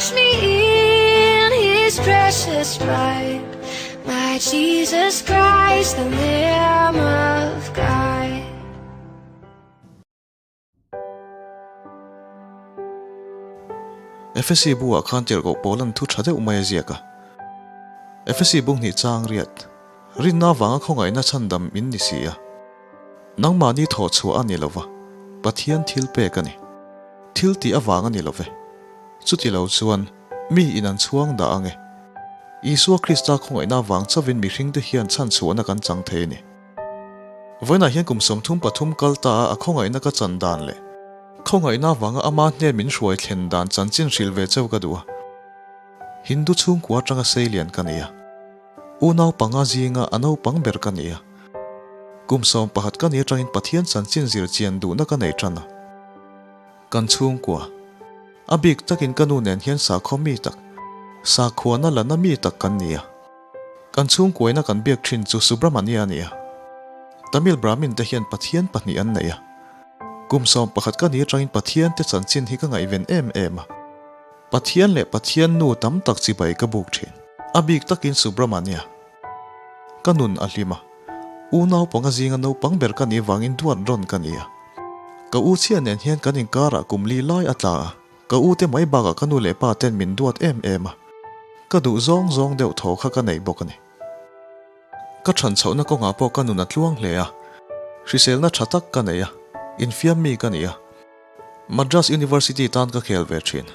Wash me in his precious blood. My Jesus Christ, the Lamb of God. Efesi bu ah khan tirhkoh pawl an thu tha deuh mai a ziak a. Efesi bung hnih chang riat, Rinna vanga khawngaihna chhandam in ni si a. Nangmahni thawh chhuah a ni lo va, Pathian thil pek a ni. Thil tih avang a ni lo ve. Chuti lo chuan, mi in an chhuang dah ang e. Isua Krista khawngaihna avang chauhin mihringte hian chhanchhuahna kan chang thei a ni. Vawiinah hian kum 33 kal ta a a khawngaihna ka chan dan leh khawngaihna avanga ama hnen min hruai thlen dan chanchin hrilh ve cheu ka duh a. Hindu chhungkua atanga seilian ka ni a. Unau panga zinga a naupang ber ka ni a. Kum 11 ka ni atangin Pathian chanchin zir chian duhna ka nei tan a. Kan chhungkua, a bik takin ka nu nen hian sakhaw mi tak, sakhuana la na mi tak kan ni a. Kan chhungkuaina kan biak thin chu Subramania a ni a. Tamil Brahmin te hian Pathian pahnih an nei a. Kum 11 ka ni atangin Pathian te chanchin hi ka ngaihven em em a. Pathian leh Pathian nu tam tak chibai ka buk thin. A bik takin Subramania. Ka nun a hlim a. Unau panga zinga naupang ber ka nih vangin duat rawn ka ni a. Ka u chhia nen hian kan inkarah kum li lai a tla a. Ka u te mai bakah ka nu leh pa ten min duat em em a. Ka duh zawng zawng deuh thaw kha ka nei bawk a ni. Ka than chhohna kawngah pawh ka nun a tluang hle a. Hriselna tha tak ka nei a, infiam mi ka ni a. Madras University tan ka khel ve thin.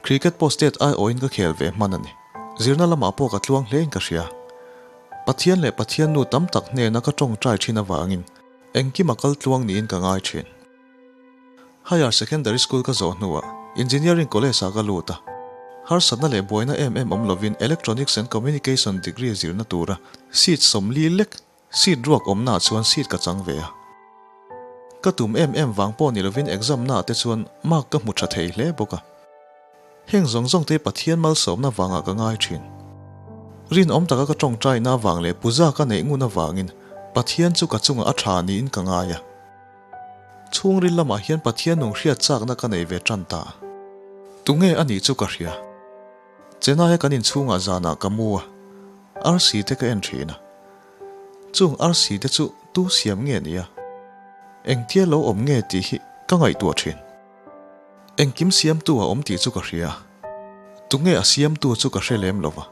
Cricket pawh state aiawhin ka khel ve hman a ni. Zirna lamah pawh ka tluang hlein ka hria. Pathian leh Pathian nu tam tak hnena ka tawngtai thin avangin engkim a kal tluang niin ka ngai thin. Higher Secondary School ka zawh hnuah Engineering College ah ka lut a. Harsatna leh buaina em em awm lovin Electronics and Communication degree zirna tura seat 40 lek Seat ruak awmnaah chuan seat ka chang ve a. Ka tum em em vang pawh ni lovin exam naah te chuan mark ka hmu tha thei hle bawk a. Heng zawng zawng te Pathian malsawmna vangah ka ngai thin. Rinawm taka ka tawngtaina avang leh puja ka neih ngun avangin Pathian chu ka chungah a tha niin ka ngai a. Chhungril lamah hian Pathian nung hriat chakna ka nei ve tan ta. Tunge a nih chu ka hria. Chennai-a kan inchhungah zanah ka mu a, arsi te ka en thin a. Chung arsi te chu tu siam nge ni a? Engtia lo awm nge tih hi ka ngaihtuah thin. Engkim siamtu a awm tih chu ka hria a, tunge a siamtu chu ka hre lem lo va.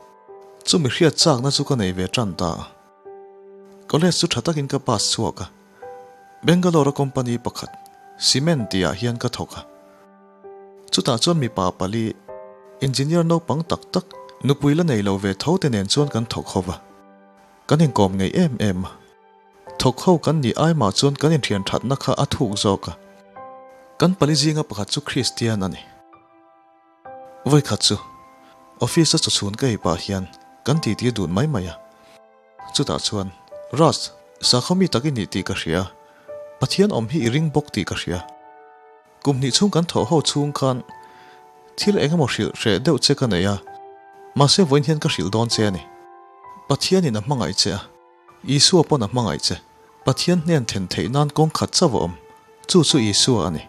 Chumi hriat chakna chu ka nei ve tan ta a. College chu tha takin ka pass chhuak a, Bangalore-a company pakhat, cement tihah hian ka thawk a. Chutah chuan mipa pali, engineer naupang tak tak, nupui la nei lo ve tho te nen chuan kan thawk ho va. Kan inkawm ngei em em a. Thawk ho kan nih ai mah chuan kan inthian thatna kha a thuk zawk a. Kan pali zinga pakhat chu Kristian a ni. Vawikhat chu, office a chawchhun ka ei pah hian kan titi dun mai mai a. Chutah chuan, Raj, sakhaw mi tak i nih tih ka hria. Pathian awm hi i ring bawk tih ka hria. Kum hnih chhung kan thawh ho chhung khan thil eng emaw hrilh hreh deuh che ka nei a, mahse vawiin hian ka hrilh dawn che a ni. Pathianin a hmangaih che a, Isua pawn a hmangaih che. Pathian hnen thlen theih nan kawng khat chauh a awm, chu chu Isua a ni.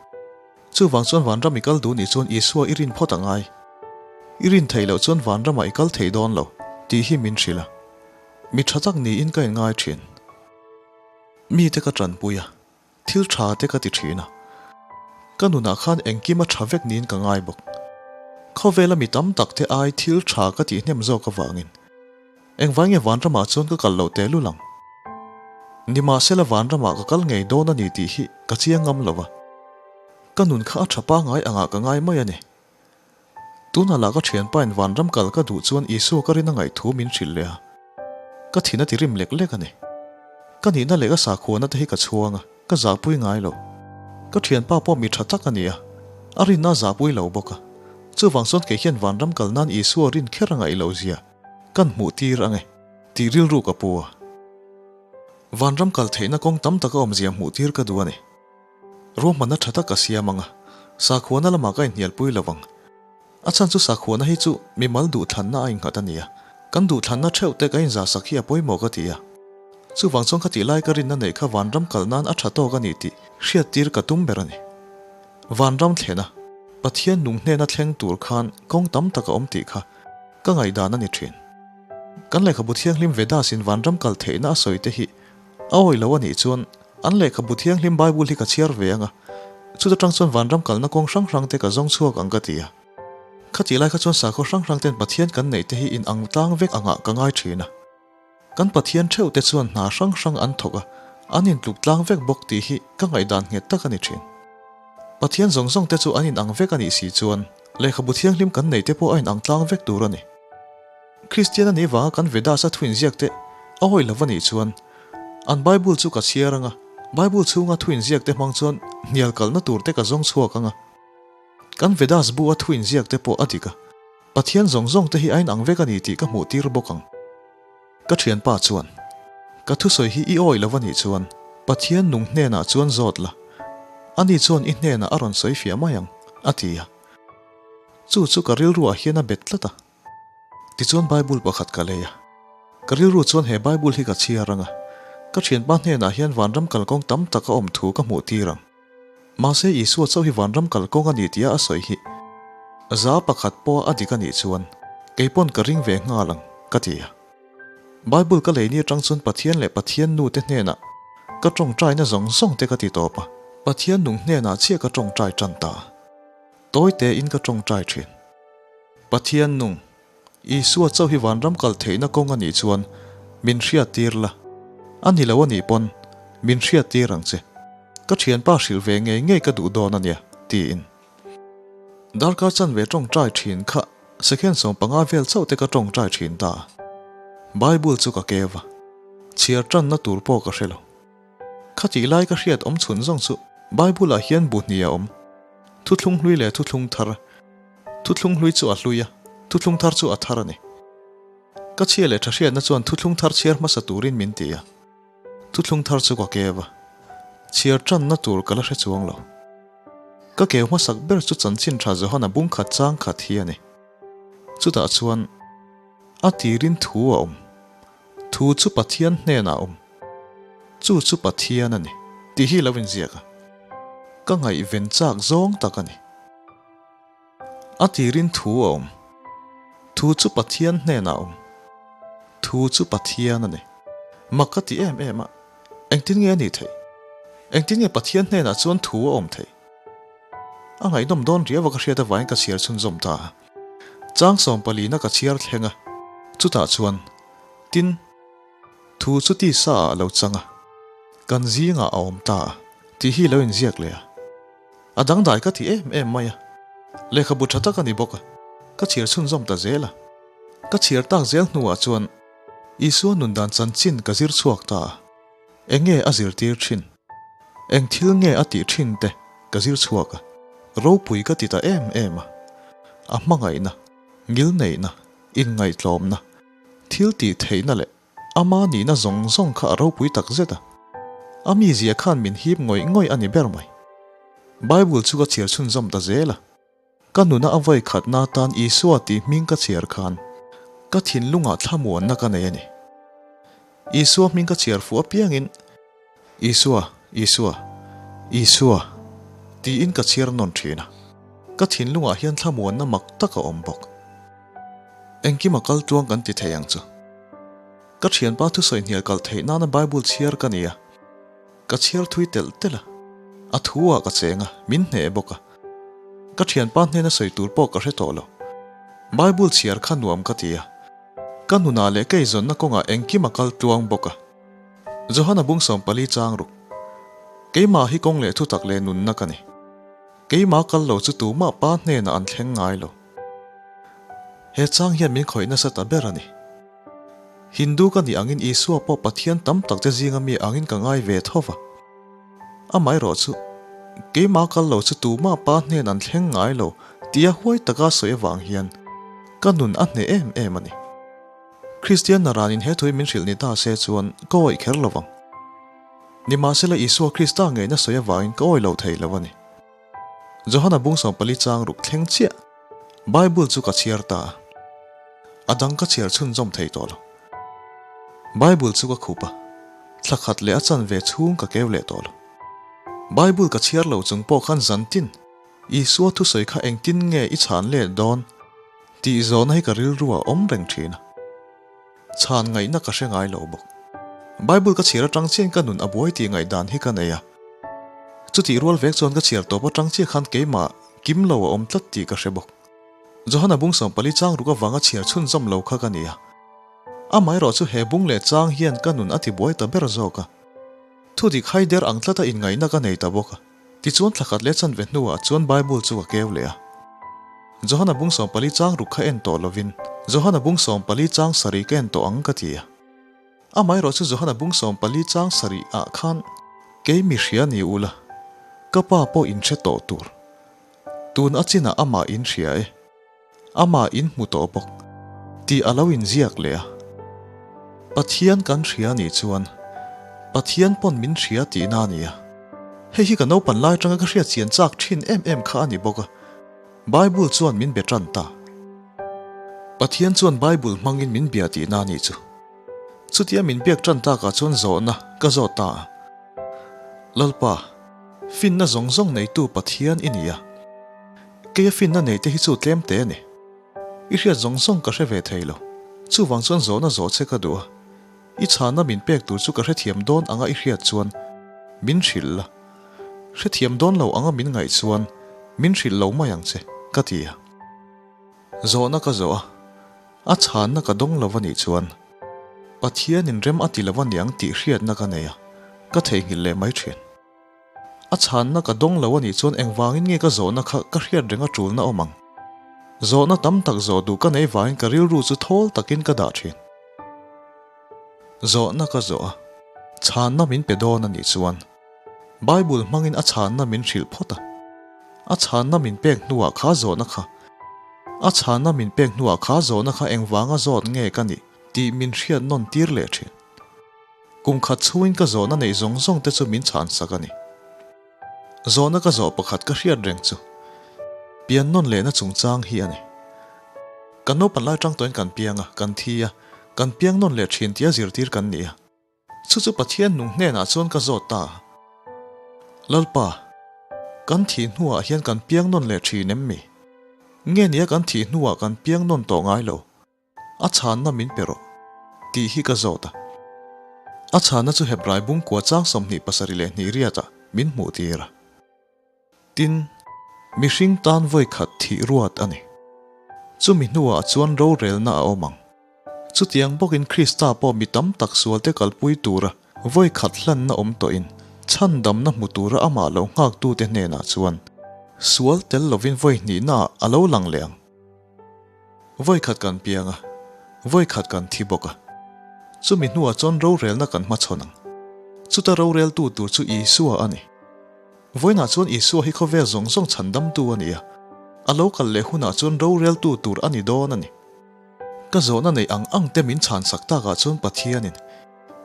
Chuvang chuan vanram i kal duh nih chuan Isua i rin phawt a ngai. I rin theih loh chuan vanramah i kal thei dawn lo, tih hi min hrilh a. Mi tha tak niin ka inngai thin. Mite ka tanpui a. Thil tha te ka ti thin a, ka nunah khan engkim a tha vek niin ka ngai bawk. Khawvela mi tam tak te ai thil tha ka tih hnem zawk avangin engvai nge vanramah chuan ka kal loh tehlul ang? Nimahsela vanramah ka kal ngei dawn a ni tih hi ka chiang ngam lo a, ka nun kha a tha pangai angah ka ngai mai a ni. Tunah lah ka thianpain vanram kal ka duh chuan Isua ka rin a ngaih thu min hrilh leh a, ka thin a ti rim lek lek a ni. Ka nihna leh ka sakhuana te hi ka chhuang a, ka zahpui ngai lo. Ka thianpa pawh mi tha tak a ni a, a rinna a zahpui lo bawk a. Chuvang chuan kei hian vanram kal nan Isua rin kher a ngaih loh zia kan hmuh tir ang e tih rilru ka pu a. Vanram kal theihna kawng tam tak a awmzia hmuh tir ka duh a ni. Ruahmanna tha tak a siam ang a, sakhuana lamah ka inhnialpui lo vang. A chhan chu sakhuana hi chu mimal duhthlanna a innghat a ni a, kan duhthlanna theuh te ka inzahsak hi a pawimawh ka ti a. Chuvang chuan ka tih lai ka rinna neih kha vanram kal nan a tha tawk a ni tih hriattir ka tum ber a ni. Vanram thlena. Pathian nung hnena thleng tur khan kawng tam tak a awm tih kha ka ngaihdan a ni thin. Kan lehkhabu thianghlim Vedas in vanram kal theihna a sawi te hi a awih lo a nih chuan an lehkhabu thianghlim Bible hi ka chhiar ve ang a, chuta tang chuan vanram kalna kawng hrang hrang te ka zawng chhuak ang ka ti a. Khatih lai kha chuan sakhaw hrang hrang ten Pathian kan neih te hi in ang tlang vek angah ka ngai thin a. Kan Pathian theuh te chuan hna hrang hrang an thawk a, an intluk tlang vek bawk tih hi ka ngaihdan nghet tak a ni thin. Pathian zawng zawng te chu an inang vek a nih si chuan lehkhabu thianghlim kan nei te pawh a inang tlang vek tur a ni. Kristian a nih vanga kan Vedas a thuinziak te a hawi lo a nih chuan an Bible chu ka chhiar ang a, Bible chhunga thuinziak te hmang chuan hnial kalna tur te ka zawng chhuak ang a. Kan Vedas bu a thuinziak te pawh a dik a, Pathian zawng zawng te hi a inang vek a ni tih ka hmuh tir bawk ang. Ka thianpa chuan, Ka thusawi hi i awih lo a nih chuan Pathian nung hnenah chuan zawt la, ani chuan i hnenah a rawn sawi fiah mai ang, a ti a. Chu chu ka rilruah hian a bet tlat a. Tichuan Bible pakhat ka lei a. Ka rilru chuan he Bible hi ka chhiar ang a, ka thianpa hnenah hian vanram kalkawng tam tak a awm thu ka hmuh tir ang. Mahse Isua chauh hi vanram kalkawng a ni tia a sawi hi 1% pawha a dik a nih chuan kei pawn ka ring ve nghal ang, ka ti a. Bible ka lei ni atang chuan Pathian leh Pathian nu te hnenah ka tawngtaina zawng zawng te ka ti tawp a, Pathian nung hnenah chiah ka tawngtai tan ta a. Tawi tein ka tawngtai thin. Pathian nung, Isua chauh hi vanram kal theihna kawng a nih chuan min hriat tir la, a ni lo a nih pawn min hriat tir ang che. Ka thianpa hrilh ve ngei ngei ka duh dawn a nia, tiin. Darkar chanve tawngtai thin kha second 15 vel chauh te ka tawngtai thin ta a. Bible chu ka keu va, chhiar tanna tur pawh ka hre lo. Khatih lai ka hriat awm chhun zawng chu Bible ah hian bu hnih a awm, thuthlung hlui leh thuthlung thar. Thuthlung hlui chu a hlui a, thuthlung thar chu a thar a ni. Ka chhia leh tha hriatna chuan thuthlung thar chhiar hmasa turin min ti a, thuthlung thar chu ka keu a, chhiar tanna tur ka la hre chuang lo. Ka keu hmasak ber chu chanchin tha Johana bung khat chang khat hi a ni. Chutah chuan a tirin thu a awm. Thu chu Pathian hnenah a awm. Chu chu Pathian a ni tih hi lo inziak a, ka ngaihven chak zawng tak a ni. A tirin thu a awm. Thu chu Pathian hnenah a awm. Thu chu Pathian a ni. Mak ka ti em em a, engtin nge a nih theih? Engtin nge Pathian hnenah chuan thu a awm theih? A ngaihnawm dawn riau a ka hriat avangin ka chhiar chhunzawm ta a. Chang sawmpalina ka chhiar thleng a, chutah chuan, Tin, thu chu tisa ah a lo chang a, kan zingah a awm ta a, tih hi lo inziak leh a. A dangdai ka ti em em mai a, lehkhabu tha tak a ni bawk a, ka chhiar chhunzawm ta zel a. Ka chhiar tak zel hnuah chuan Isua nundan chanchin ka zir chhuak ta a. Enge a zirtir thin? Eng thil nge a tih thin te ka zir chhuak a, ropui ka ti ta em em a. A hmangaihna, ngilneihna, inngaihtlawmna, thil tih theihna leh ama nihna zawng zawng kha a ropui tak zet a. A mizia khan min hip ngawih ngawih a ni ber mai. Bible chu ka chhiar chhunzawm ta zel a. Ka nuna a vawi khatna atan Isua tih hming ka chhiar khan ka thinlungah thlamuanna ka nei a ni. Isua hming ka chhiar fuh apiangin, Isua, Isua, Isua tiin ka chhiar nawn thin a. Ka thinlungah hian thlamuanna mak tak a awm bawk. Engkim a kal tluang kan ti thei ang chu. Ka thianpa thusawi hnial kalh theih nana Bible chhiar ka ni a. Ka chhiar thui telh telh a, a thu ah ka cheng a, min hneh bawk a. Ka thianpa hnena sawi tur pawh ka hre tawh lo. Bible chhiar kha nuam ka ti a, ka nunah leh ka eizawnna kawngah engkim a kal tluang bawk a. Johana bung 14 chang ruk. Keimah hi kawng leh thutak leh nunna ka ni. Keimah kal lo chu tumah pa hnenah an thleng ngai lo. He chang hian min khawih nasa ta ber a ni. Hindu ka nih angin Isua pawh Pathian tam tak te zinga mi angin ka ngai ve tho va. Amaherawh chu, keimah kal lo chu tumah pa hnen an thleng ngai lo tia huai taka sawi avang hian ka nun a hneh em em a ni. Kristian naranin he thui min hrilh ni ta se chuan ka awih kher lo vang. Nimahsela Isua Krista ngeina sawi avangin ka awih lo thei lo a ni. Johana bung 14 chang ruk thleng chiah Bible chu ka chhiar ta a, a dang ka chhiar chhunzawm thei tawh lo. Bible chu ka khup a, thla khat leh a chanve chhung ka keu leh tawh lo. Bible ka chhiar lo chung pawh khan zantin. Isua thusawi kha engtin nge i chhan let dawn tih zawhna hi ka rilru ah awm reng thin a. Chhan ngaihna ka hre ngai lo bawk. Bible ka chhiar atang chian ka nun a buai tih ngaihdan hi ka nei a. Chutih rual vek chuan ka chhiar tawp atang chiah khan keimah kim lo a awm tlat tih ka hre bawk. Johana bung 14 chang ruk avanga chhiar chhunzawm lo kha ka ni a. Amaherawh chu he bung leh chang hian ka nun a tibuai ta ber zawk a. Thudik haider ang tlata inngaihna ka nei ta bawk a. Tichuan thlakhat leh chanve hnuah chuan Bible chu ka keu leh a. Johana bung 14 chang ruk kha en tawh lovin Johana bung 14 chang sarih ka en tawh ang ka ti a. Amaherawh chu Johana bung 14 chang sarih ah khan kei mi hria ni ula, ka pa pawh in hre tawh tur. Tun a chinah amah in hria e. Amah in hmu tawh bawk tih a lo inziak leh a. Pathian kan hria nih chuan Pathian pawn min hria tihna a ni a. Hei hi ka naupan lai atanga ka hriat chian chak thin em em kha a ni bawk a. Bible chuan min be tan ta. Pathian chuan Bible hmangin min bia tihna a nih chu. Chutia min biak tan takah chuan zawhna ka zawt ta a. Lalpa, finna zawng zawng neitu Pathian i ni a. Keia finna nei te hi chu tlem te a ni. I hriat zawng zawng ka hre ve thei lo. Chuvang chuan zawhna zawh che ka duh a. I chhana min pek tur chu ka hrethiam dawn anga i hriat chuan min hrilh la. Hrethiam dawn lo anga min ngaih chuan min hrilh lo mai ang che, ka ti a. Zawhna ka zawh a, a chhanna ka dawng lo a nih chuan Pathianin rem a ti lo a niang tih hriatna ka nei a, ka theihnghilh leh mai thin. A chhanna ka dawng lo a nih chuan engvangin nge ka zawhna kha ka hriat reng a tulna awm ang? Zawhna tam tak zawh duh ka nei vangin ka rilru chu thawl takin ka dah thin. Zawhna ka zawh a, chhanna min pe dawn a nih chuan Bible hmangin a chhanna min hrilh phawt a. A chhanna min pek hnuah kha zawhna kha A chhanna min pek hnuah kha zawhna kha engvanga zawt nge ka nih tih min hriat nawn tir leh thin. Kum khat chhungin ka zawhna neih zawng zawng te chu min chhan sak a ni. Zawhna ka zawh pakhat ka hriat reng chu pian nawn lehna chungchang hi a ni. Kan naupan lai tang tawhin kan piang a, kan thi a, kan piang nawn leh thin tia zirtir kan ni a. Chu chu Pathian nung hnenah chuan ka zawt ta a. Lalpa, kan thih hnuah hian kan piang nawn leh thin em mi? Nge nia kan thih hnuah kan piang nawn tawh ngai lo? A chhanna min pe rawh, tih hi ka zawt a. A chhanna chu Hebrai bungkua chang 22 riatah min hmuh tir a. Tin, mihring tan vawi khat thih ruat a ni. Chumi hnuah chuan rorelna a awm ang. Chutiang bawkin Krista pawh mi tam tak sualte kalpui tura vawi khat hlanna awm tawhin chhandamna hmu tura amah lo nghaktute hnenah chuan sual tel lovin vawi hnihnaah a lo lang leh ang. Vawi khat kan piang a, vawi khat kan thi bawk a. Chumi hnuah chuan rorelna kan hmachhawn ang. Chuta roreltu tur chu Isua a ni. Vawiinah chuan Isua hi khawvel zawng zawng chhandamtu a ni a, a lo kal leh hunah chuan roreltu tur a ni dawn a ni. Ka zawhna neih ang ang te min chhansak takah chuan Pathianin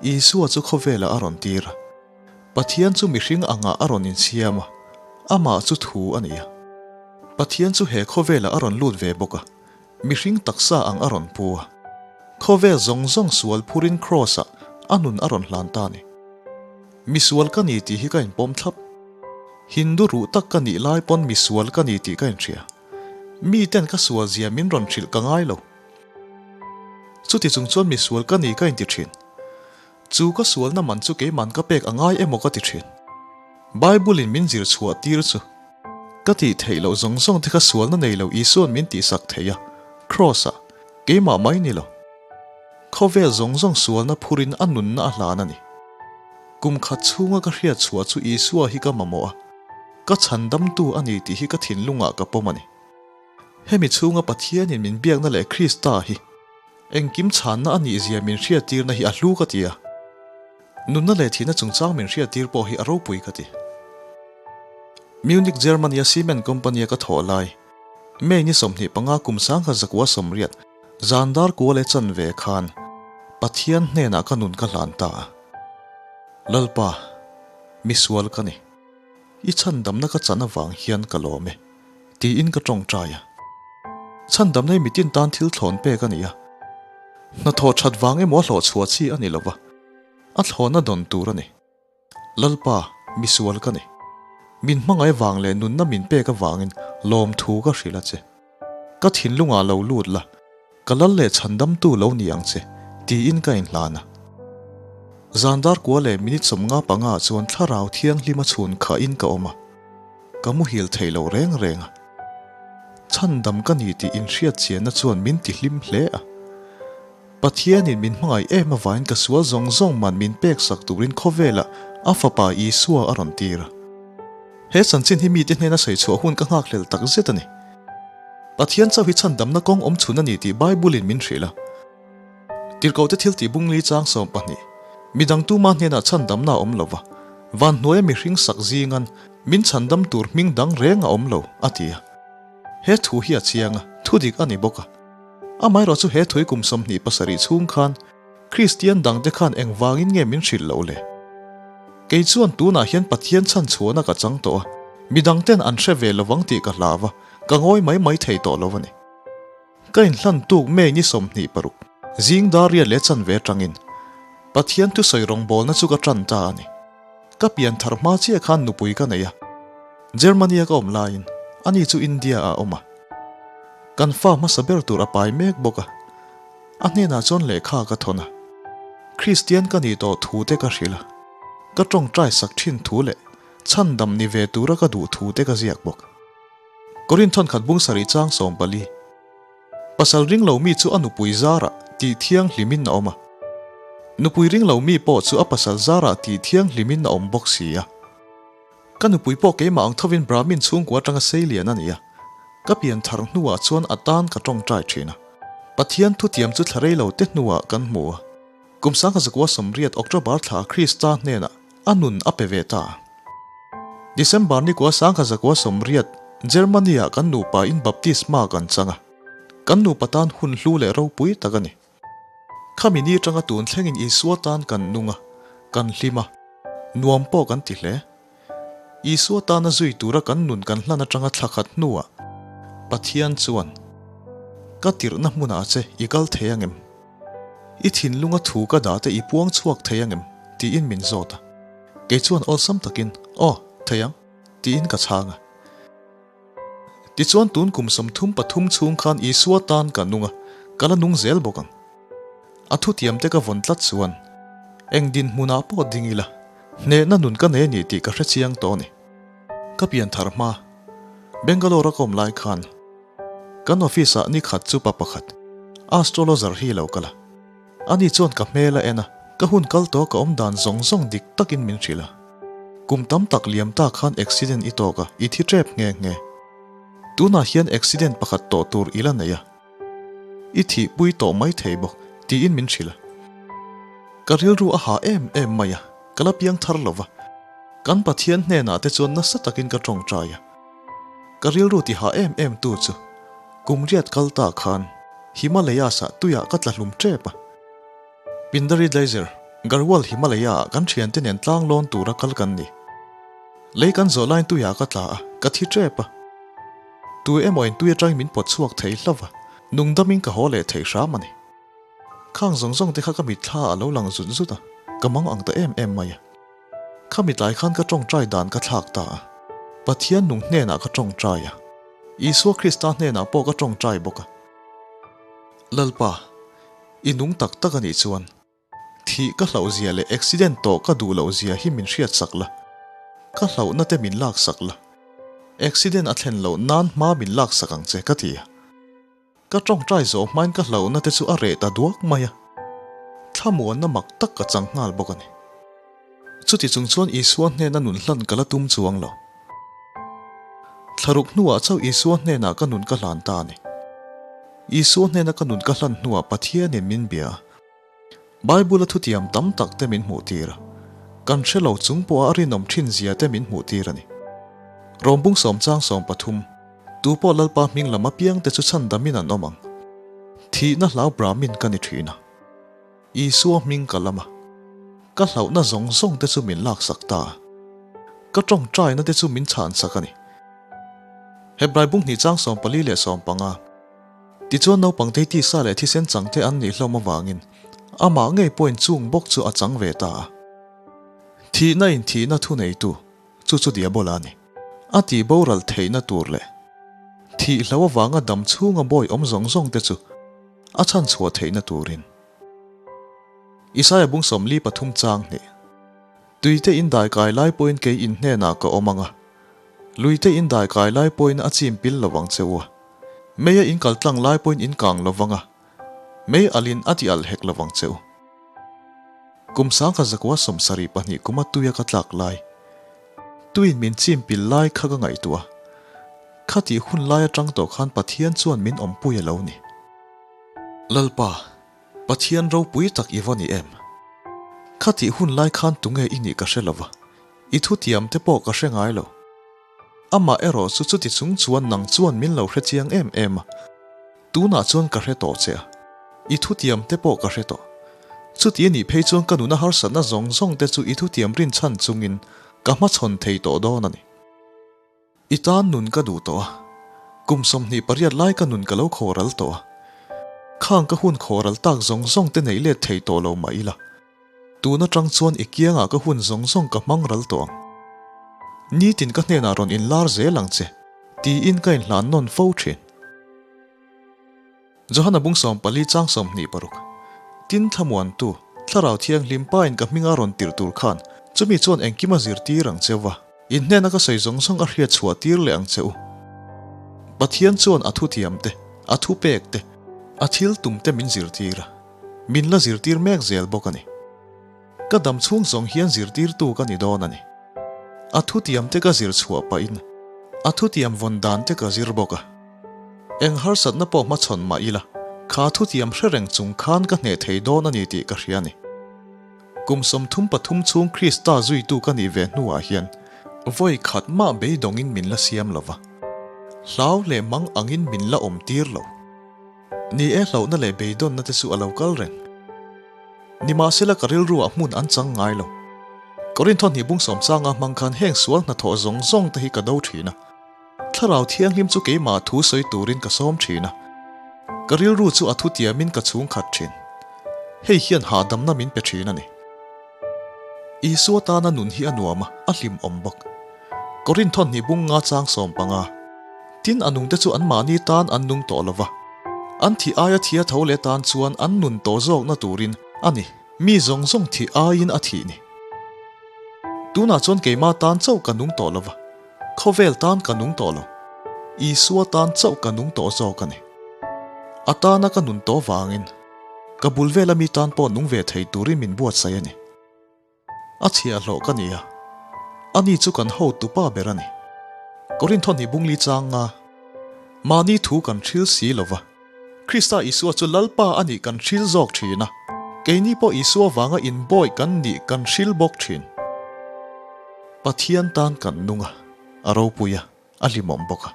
Isua chu khawvelah a rawn tir a. Pathian chu mihring angah a rawn insiam a, amah chu thu a ni a. Pathian chu he khawvelah a rawn lut ve bawk a, mihring taksa ang a rawn pu a. Khawvel zawng zawng sual phurin Kraws-ah a nun a rawn hlan ta a ni. Misual ka ni tih hi ka inpawm thlap. Hindu ruh tak ka nih lai pawn misual ka ni tih ka inhria. Miten ka sual zia min rawn hrilh ka ngai lo. Chuti chung chuan misual ka ni ka inti thin. Chu ka sualna man chu keiman ka pek a ngai emaw ka ti thin. Bible-in min zir chhuah tir chu ka tih theih loh zawng zawng te kha sualna nei lo Isua'n min tihsak thei a, Kraws-ah, keimah mai ni lo. Khawvel zawng zawng sualna phurin a nunna a hlan a ni. Kum khat chhunga ka hriat chhuah chu Isua hi ka mamawh a, ka chhandamtu a ni tih hi ka thinlungah ka pawm a ni. Hemi chhunga Pathianin min biakna leh Krista hi Engkim chhanna a nih zia min hriattirna hi a hlu ka ti a, nunna leh thihna chungchang min hriattir pawh hi a ropui ka ti. Munich, Germany-a cement company-a ka thawh lai, May ni 25 kum 1980, zan dar kua leh chanve khan Pathian hnenah ka nun ka hlan ta a. Lalpa, misual ka ni. I chhandamna ka chan avang hian ka lawm e. Tiin ka tawngtai a. Chhandamna hi mitin tan thil thlawn pek a ni a. Hnathawh that vang emaw a hlawhchhuah chi a ni lova, a thlawna dawn tur a ni. Lalpa, misual ka ni. Min hmangaih vang leh nunna min pek avangin lawmthu ka hrilh a che. Ka thinlungah lo lut la, ka lal leh chhandamtu lo ni ang che, tiin ka inhlan a. Zan dar kua leh minute 55 ah chuan thlarau thianghlim a chhun khahin ka awm a, ka muhil thei lo reng reng a. Chhandam ka ni tih inhriat chianna chuan min tihlim hle a. Pathianin min hmangaih em avain ka sual zawng zawng man min pek sak turin khawvelah a Fapa Isua a rawn tir a. He chanchin hi mite hnena sawi chhuah hun ka nghakhlel tak zet a ni. Pathian chauh hi chhandamna kawng awm chhun a ni tih Bible-in min hrilh a. Tirhkohte thil tih bungli chang 12, Midang tuma hnenah chhandamna a awm lo va, van hnuaia mihring sak zingan min chhandam tur hming dang reng a awm lo, a ti a. He thu hi a chiang a, thu dik a ni bawk a. Amaherawh chu he thui kum 27 chhung khan Kristian dangte khan engvangin nge min hrilh loh le? Kei chuan tunah hian Pathian chhan chhuahna ka chang tawh a, midangten an hre ve lovang tih ka hlau a, ka ngawi mai mai thei tawh lo a ni. Ka inhlan tuk May ni 26, zing dar riat leh chanve atangin Pathian thusawi rawngbawlna chu ka tan ta a ni. Ka pian thar hma chiah khan nupui ka nei a, Germany-a ka awm laiin ani chu India-ah a awm a. Kan fa hmasa ber tur a pai mek bawk a, a hnenah chuan lehkha ka thawn a. Kristian ka nih tawh thu te ka hrilh a, ka tawngtai sak thin thu leh chhandam ni ve tura ka duh thu te ka ziak bawk. Korinthon khat bung sarih chang 14. Pasal ring lo mi chu a nupui zarah tih thianghlimin a awm a. Nupui ring lo mi pawh chu a pasal zarah tih thianghlimin a awm bawk si a. Ka nupui pawh keimah ang thovin Brahmin chhungkua atanga sei lian a ni a. Ka pian thar hnuah chuan a tan ka tawngtai thin a. Pathian thutiam chu thla rei lo te hnuah kan hmu a. Kum 1980 October thla Krista hnenah a nun a pe ve ta. December ni kua 1980 Germany-ah kan nupa in baptisma kan chang a. Kan nupa tan hun hlu leh ropui tak a ni. Khami ni atanga tun thlengin Isua tan kan nung a, kan hlim a, nuam pawh kan ti hle. Isua tana zui tura kan nun kan hlan atanga thla khat hnuah Pathian chuan, Ka tirhna hmunah che i kal thei angem? I thinlunga thu ka dah te i puang chhuak thei angem? tiin min zawt a. Kei chuan awlsam takin, Aw, thei ang, tiin ka chhang a. Tichuan tun kum 33 chhung khan Isua tan ka nung a, ka la nung zel bawk ang. A thutiam te ka vawn tlat chuan eng dinhmunah pawh ding ila, hnehna nun ka nei a ni tih ka hre chiang tawh a ni. Ka pian thar hma, Bangalore a ka awm lai khan kan office ah ni khat chu pa pakhat, astrologer hi lo kal a. Ani chuan ka hmel a en a, ka hun kal tawh ka awm dan zawng zawng dik takin min hrilh a. Kum tam tak liam ta khan accident i tawk a, i thi tep nghe nghe. Tunah hian accident pakhat tawh tur i la nei a. I thihpui tawh mai thei bawk, tiin min hrilh a. Ka rilru a ha em em mai a, ka la piang thar lo va. Kan Pathian hnenah te chuan nasa takin ka tawngtai a. Ka rilru ti ha em em tu chu kum riat kal ta khan Himalayas ah tuiah ka tla hlum tep a. Pindari Glacier, Garhwal Himalaya ah kan thiante nen tlang lawn tura kal kan ni. Lei kan zawh laiin tuiah ka tla a, ka thi tep a. Tu emaw in tui atangin min pawt chhuak thei hlauh a, nungdamin ka haw leh thei hram a ni. Khang zawng zawng te kha ka mitthla a lo lang zut zut a, ka mang ang ta em em mai a. Kha mitlai khan ka tawngtai dan ka thlak ta a, Pathian nung hnenah ka tawngtai a, Isua Krista hnenah pawh ka tawngtai bawk a. Lalpa, i nung tak tak a nih chuan thih ka hlauh zia leh accident tawh ka duh loh zia hi min hriat sak la, ka hlauhna te min lak sak la, accident a thlen loh nan hma min lak sak ang che ka ti a. Ka tawngtai zawh hmain ka hlauhna te chu a reh ta duak mai a, thlamuanna mak tak ka chang nghal bawk a ni. Chuti chung chuan Isua hnena nun hlan ka la tum chuang lo. Thlaruk hnuah chauh Isua hnenah ka nun ka hlan ta a ni. Isua hnena ka nun ka hlan hnuah Pathianin min bia a, Bible-a thutiam tam tak te min hmuh tir a, kan hre lo chung pawha a rinawm thin zia te min hmuh tir a ni. Rawmbung sawm chang 13, Tu pawh Lalpa hming lam apiang te chu chhandamin an awm ang. Thihna hlau Brahmin ka ni thin a. Isua hming ka lam a. Ka hlauhna zawng zawng te chu min laksak ta a. Ka tawngtaina te chu min chhansak a ni. Hebrai bung hnih chang 14 leh 15. Tichuan naupang te tisa leh thisen chang te an nih hlawm avangin amah ngei pawhin chung bawk chu a chang ve ta a. Thihna in thihna thu neitu chu chu Diabola a ni. A tih boral theihna tur leh thih hlo avanga dam chhunga bawi awm zawng zawng te chu a chhan chhuah theihna turin. Isaia bung 43 chang hnih. Tuite in dai kai lai pawhin kei in hnenah ka awm ang a, luite in dai kai lai pawhin a chim pil lo vang che u a, meia in kal tlang lai pawhin in kang lo vang a, mei alin a ti alh hek lo vang che u. Kum 1972 kuma tuia ka tlak lai, tuin min chim pil lai kha ka ngaihtuah a, khatih hun lai atang tawh khan Pathian chuan min awmpui a lo ni. Lalpa, Pathian ropui tak i va ni em? Khatih hun lai khan tunge i nih ka hre lova, i thutiam te pawh ka hre ngai lo. Amah erawh chu chuti chung chuan nang chuan min lo hre chiang em em a, tunah chuan ka hre tawh che a, i thutiam te pawh ka hre tawh. Chuti a nih phei chuan ka nuna harsatna zawng zawng te chu i thutiam rinchhan chungin ka hmachhawn thei tawh dawn a ni. I tan nun ka duh tawh a, kum 28 lai ka nun ka lo khawral tawh a. Khang ka hun khawral tak zawng zawng te neih let thei tawh lo mah ila, tun atang chuan i kiangah ka hun zawng zawng ka hmang ral tawh ang. Nitin ka hnenah rawn inlar zel ang che, tiin ka inhlan nawn fo thin. Johana bung 14 chang 26. Tin thlamuantu, Thlarau Thianghlim Pa in ka hminga rawn tirh tur khan chumi chuan engkim a zirtir ang cheu va, in hnena ka sawi zawng zawng a hriat chhuah tir leh ang che u. Pathian chuan a thuthiam te, a thupek te, a thil tum te min zirtir a, min la zirtir mek zel bawk a ni. Ka dam chhung zawng hian zirtirtu ka ni dawn a ni. A thutiam te ka zir chhuah pahin a thutiam vawn dan te ka zir bawk a. Eng harsatna pawh hmachhawn mah ila, kha thutiam hre reng chung khan ka hneh thei dawn a ni tih ka hria a ni. Kum 33 chhung Krista zuitu ka nih ve hnuah hian vawi khat mah beidawngin min la siam lo va, hlau leh mang angin min la awm tir lo. Ni e, hlauhna leh beidawnna te chu a lo kal reng. Nimahsela ka rilruah hmun an chang ngai lo. Korintho hnih bung sawm changa hmang khan heng sual hnathawh zawng zawng te hi ka do thin a. Thlarau Thianghlim chu keimah thu sawi turin ka sawm thin a. Ka rilru chu a thutiamin ka chhung khat thin. Hei hian hahdamna min pe thin a ni. Isua tana nun hi a nuam a, a hlimawm bawk. Korintho hnih bung nga chang 15. Tin a nungte chu anmahni tan an nung tawh lo va, an thih aia thia tho leh tan chuan an nun tawh zawkna turin a ni, mi zawng zawng thih aiin a thih ni. Tunah chuan keimah tan chauh ka nung tawh lo va, khawvel tan ka nung tawh lo, Isua tan chauh ka nung tawh zawk a ni. A tana ka nun tawh vangin ka bul vela mi tan pawh nung ve thei turin min buatsaih a ni. A chhiahhlawh ka ni a, ani chu kan hotu pa ber a ni. Korintho hnih bungli changa mahni thu kan hril si lo va, Krista Isua chu Lalpa a nih kan hril zawk thin a, keini pawh Isua vanga inbawi kan nih kan hril bawk thin. Pathian tan kan nung a, a ropui a, a hlimawm bawk a.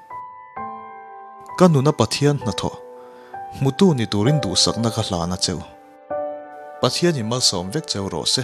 Ka nuna Pathian hnathawh hmutu ni turin duhsakna ka hlan a cheu. Pathianin malsawm vek cheu rawh se.